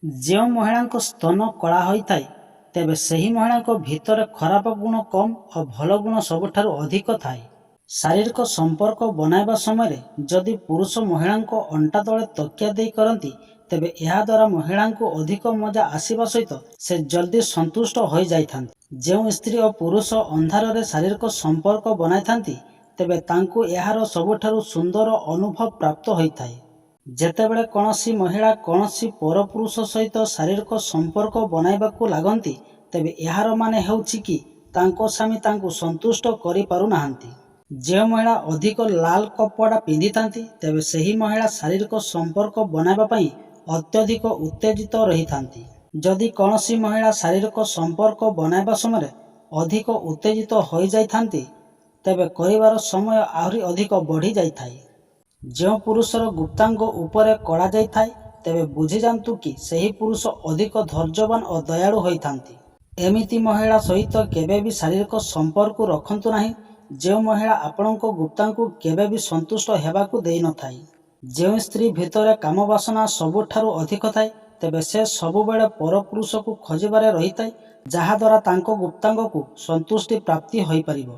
ଯେଉଁ ମହିଳାଙ୍କ ସ୍ତନ କଳା ହୋଇଥାଏ, ତେବେ ସେହି ମହିଳାଙ୍କ ଭିତରେ ଖରାପ ଗୁଣ କମ୍ ଓ ଭଲ ଗୁଣ ସବୁଠାରୁ ଅଧିକ ଥାଏ। ଶାରୀରିକ ସମ୍ପର୍କ ବନାଇବା ସମୟରେ ଯଦି ପୁରୁଷ ମହିଳାଙ୍କ ଅଣ୍ଟା ତଳେ ତକିଆ ଦେଇ କରନ୍ତି, ତେବେ ଏହାଦ୍ୱାରା ମହିଳାଙ୍କୁ ଅଧିକ ମଜା ଆସିବା ସହିତ ସେ ଜଲ୍ଦି ସନ୍ତୁଷ୍ଟ ହୋଇଯାଇଥାନ୍ତି। ଯେଉଁ ସ୍ତ୍ରୀ ଓ ପୁରୁଷ ଅନ୍ଧାରରେ ଶାରୀରିକ ସମ୍ପର୍କ ବନାଇଥାନ୍ତି, ତେବେ ତାଙ୍କୁ ଏହାର ସବୁଠାରୁ ସୁନ୍ଦର ଅନୁଭବ ପ୍ରାପ୍ତ ହୋଇଥାଏ। ଯେତେବେଳେ କୌଣସି ମହିଳା କୌଣସି ପରପୁରୁଷ ସହିତ ଶାରୀରିକ ସମ୍ପର୍କ ବନାଇବାକୁ ଲାଗନ୍ତି, ତେବେ ଏହାର ମାନେ ହେଉଛି କି ତାଙ୍କ ସ୍ୱାମୀ ତାଙ୍କୁ ସନ୍ତୁଷ୍ଟ କରିପାରୁନାହାନ୍ତି। ଯେଉଁ ମହିଳା ଅଧିକ ଲାଲ କପଡ଼ା ପିନ୍ଧିଥାନ୍ତି, ତେବେ ସେହି ମହିଳା ଶାରୀରିକ ସମ୍ପର୍କ ବନାଇବା ପାଇଁ ଅତ୍ୟଧିକ ଉତ୍ତେଜିତ ରହିଥାନ୍ତି। ଯଦି କୌଣସି ମହିଳା ଶାରୀରିକ ସମ୍ପର୍କ ବନାଇବା ସମୟରେ ଅଧିକ ଉତ୍ତେଜିତ ହୋଇଯାଇଥାନ୍ତି, ତେବେ କରିବାର ସମୟ ଆହୁରି ଅଧିକ ବଢ଼ିଯାଇଥାଏ। ଯେଉଁ ପୁରୁଷର ଗୁପ୍ତାଙ୍ଗ ଉପରେ କଳା ଯାଇଥାଏ, ତେବେ ବୁଝିଯାଆନ୍ତୁ କି ସେହି ପୁରୁଷ ଅଧିକ ଧୈର୍ଯ୍ୟବାନ ଓ ଦୟାଳୁ ହୋଇଥାନ୍ତି। ଏମିତି ମହିଳା ସହିତ କେବେ ବି ଶାରୀରିକ ସମ୍ପର୍କ ରଖନ୍ତୁ ନାହିଁ, ଯେଉଁ ମହିଳା ଆପଣଙ୍କ ଗୁପ୍ତାଙ୍ଗକୁ କେବେ ବି ସନ୍ତୁଷ୍ଟ ହେବାକୁ ଦେଇନଥାଏ। ଯେଉଁ ସ୍ତ୍ରୀ ଭିତରେ କାମବାସନା ସବୁଠାରୁ ଅଧିକ ଥାଏ, ତେବେ ସେ ସବୁବେଳେ ପରପୁରୁଷକୁ ଖୋଜିବାରେ ରହିଥାଏ, ଯାହାଦ୍ୱାରା ତାଙ୍କ ଗୁପ୍ତାଙ୍ଗକୁ ସନ୍ତୁଷ୍ଟି ପ୍ରାପ୍ତି ହୋଇପାରିବ।